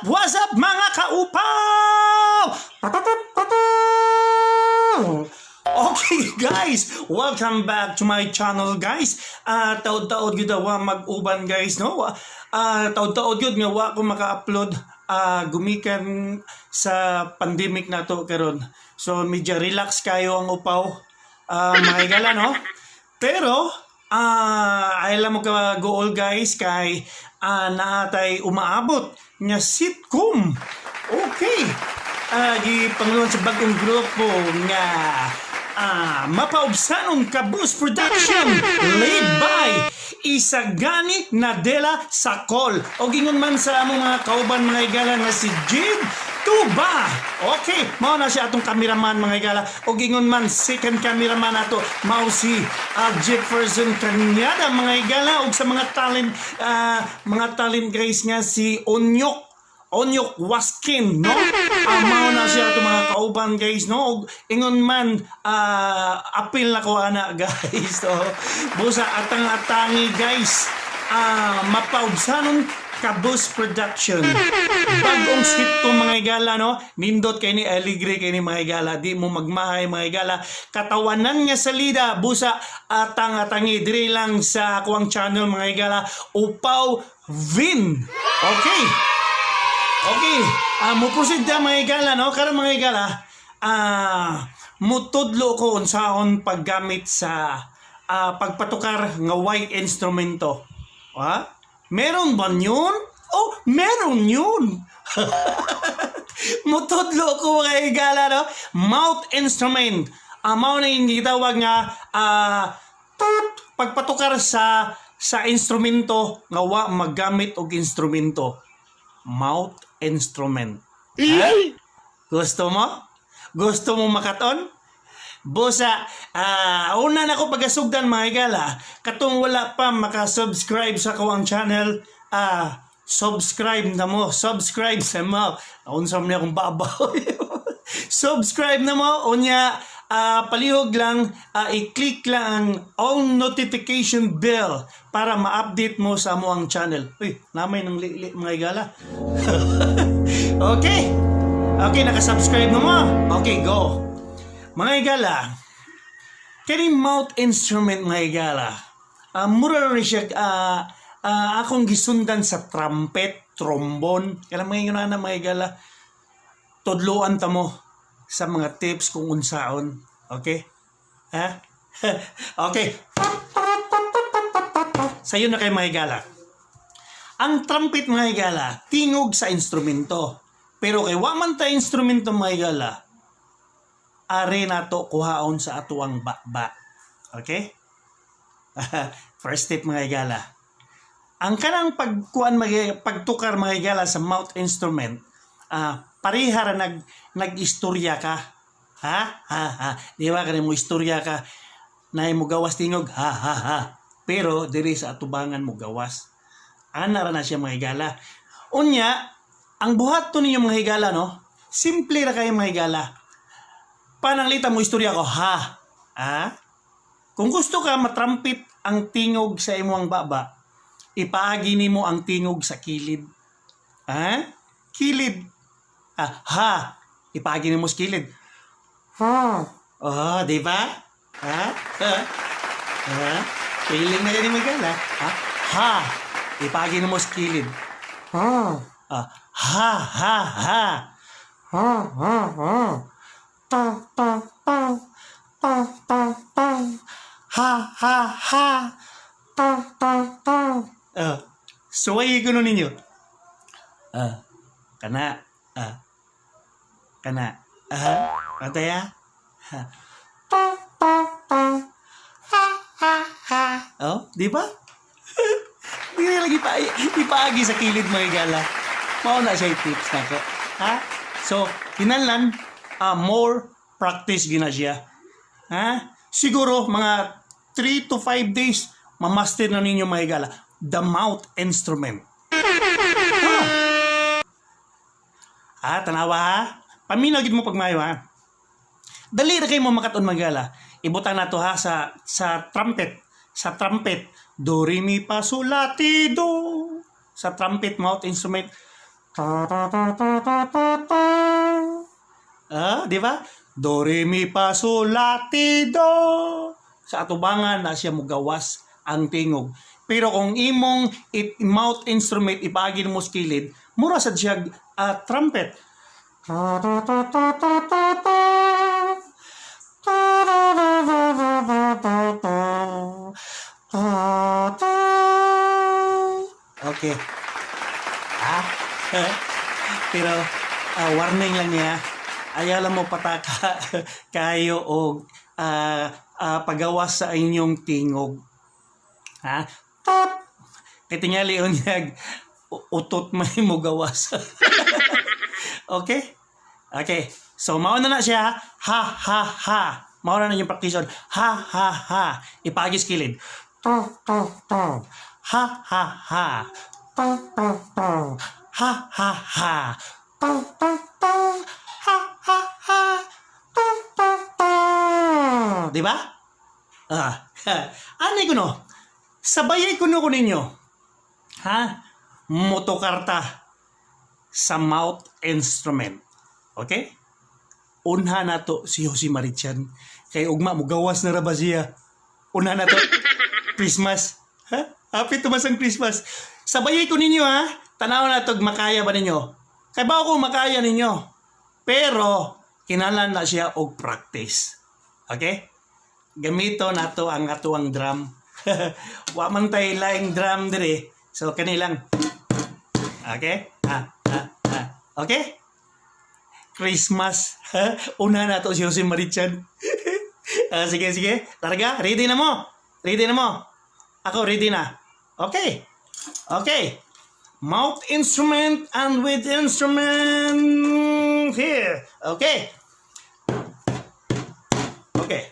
What's up, mga kaupaw? Okay guys, welcome back to my channel, guys. Taod-taod gyud wa mag-uban, guys, no? Taod-taod gyud nga wa ko maka-upload, gumikan sa pandemic nato karon. So medyo relax kayo ang upaw, mga higala, no? Pero ay mo ka goal, guys, kay naatay umaabot nga sitcom. Okay. Gipanguluhan sa bagong grupo nga Mapaubsanon Kabus Production, led by Isagani Nadela Sakol. O gingon man sa among mga kauban, mga higala, nga si Jid Tuba. Okay, mao na siya atong cameraman, mga higala. O gingon man second cameraman ato mao si Jefferson Kanyada, mga higala, ug sa mga talent, guys, nga si Onyok Onyok Waskin, no? Mao na siya ato mga kauban, guys, no? Ug ingon man, apil na ko ana, guys. So, busa atang-atangi, guys. Mapaubsanon Kabus Production. Bagong sitcom, mga higala, no? Nindot kay ni Aligre kay ni, mga higala. Di mo magmahay, mga higala. Katawanan nga salida busa atang-atangi diri lang sa akuang channel, mga higala. Upaw Vin. Okay. Okay, mo proceed ta, mga higala, no? Karon, mga higala, mutudlo ko unsaon paggamit sa pagpatukar nga way instrumento. Ha? Meron ba yun? Oh, meron yun. Mutudlo ko, mga higala, no? Mouth instrument. Mao na yung gitawag nga tut, pagpatukar sa instrumento nga wa maggamit og instrumento. Mouth instrument. Ha? Gusto mo? Gusto mo makaton? Busa, una na ko pagasugdan, mga higala, katong wala pa makasubscribe sa akong channel, subscribe na mo, subscribe sa mo. Unsa man akong babaw. Subscribe na mo, unya, palihog lang, i-click lang ang all notification bell para ma-update mo sa amo ang channel. Uy, namay ng li mga higala. Okay. Okay, nakasubscribe na mo. Okay, go. Mga higala, kining mouth instrument, mga higala, mura rin siya, akong gisundan sa trumpet, trombone. Kaya mga yun na, mga higala, tudluan ta mo sa mga tips kung unsaon. Okay? Ha? Okay. Sayo na kay, mga higala. Ang trumpet, mga higala, tingog sa instrumento. Pero kay wa man ta instrumento, mga higala, are nato kuhaon sa atuang baba. Okay? First step, mga higala. Ang kanang pagkuan mga pagtukar, mga higala, sa mouth instrument, pareha ra nag-istorya ka. Ha? Ha ha. Di ba kani mo istorya ka na mo gawas tingog ha ha ha. Pero diri sa atubangan mo gawas. Ana ra na siya, mga higala. Unya, ang buhat to ninyo, mga higala, no? Simple ra kayo, mga higala. Pananglita mo istorya ko, ha? Ha? Kung gusto ka matrampit ang tingog sa imong baba, ipaagi nimo ang tingog sa kilid. Ha? Kilid. Ah, ha. Ipaagi nimo sa kilid. Ha. Oh, di ba? Ha? Ha? Ha? Feeling na gani magala. Ha? Ha. Ipaagi nimo sa kilid. Ha. Ah, ha, ha, ha. Ha, ha, ha. Ta, ta, ta. Ta, ta, ta. Ha, ha, ha. Ta, ta, ta. Suway ko nun ninyo. Ah, kana. Ah, kana. Ah, patay ah. Ha. Ta, ta, ta. Ha, ha, ha. Oh, di ba? Di na lagi pa ipaagi sa kilid, mga higala. Mao na siya yung tips nako. Ha? So, kinahanglan more practice gina siya. Ha? Siguro mga 3 to 5 days mamaster na ninyo, mga higala, the mouth instrument. Ha? Ha, tanawa ha. Paminaw gid mo pagmayo ha. Dali ra kay mo makaton, mga higala. Ibutang nato ha sa trumpet. Sa trumpet. Do re mi fa sol la ti do. Sa trumpet mouth instrument. Ah, di ba? Do, re, mi, pa, sol, la, ti, do. Sa atubangan na siya mugawas ang tingog. Pero kung imong mouth instrument ipaagi mo sa kilid, mura sad siya trumpet. Okay. Ah? Pero warning lang niya, ayaw lang mo pataka kayo og pagawas sa inyong tingog. Ha? Tot! Kay tingali unyag utot may mo gawas. Okay? Okay. So, mao na na siya. Ha, ha, ha. Mao na na yung practice. Ha, ha, ha. Ipagi sa kilid. To, to, to. Ha, ha, ha. To, to, to. Ha, ha, ha. To, to, to. Ha, ha, ha. To, to, to. Di ba? Ah. Ani ko no? Sabayay ko no ko ninyo. Ha? Motokarta sa mouth instrument. Okay? Unha nato si Jose Mari Chan. Kay ugma mo gawas na ra ba siya? Unha nato Christmas. Ha? Happy tumas ang Christmas. Sabayay ko ninyo, ha. Tanaw na tog makaya ba ninyo? Kay ba ako makaya ninyo? Pero kinahanglan na siya og practice. Okay? Gamito nato ang atuang drum. Wa man tay laing drum diri. So kani lang. Okay? Ha, ha, ha. Okay? Christmas. Una na to si Jose Mari Chan. Ah, sige, sige. Larga, ready na mo. Ready na mo. Ako, ready na. Okay. Okay. Mouth instrument and with instrument here. Okay. Okay.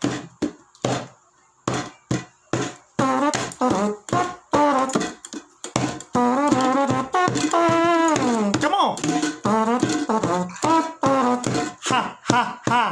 Come on. Ha, ha, ha.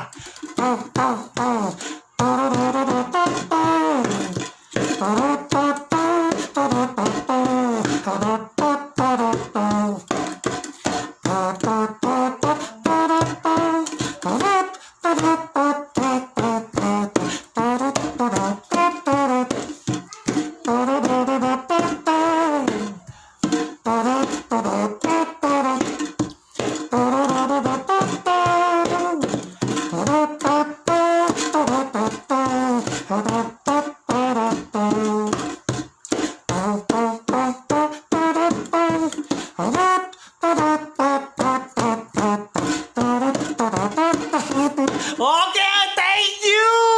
Okay, thank you!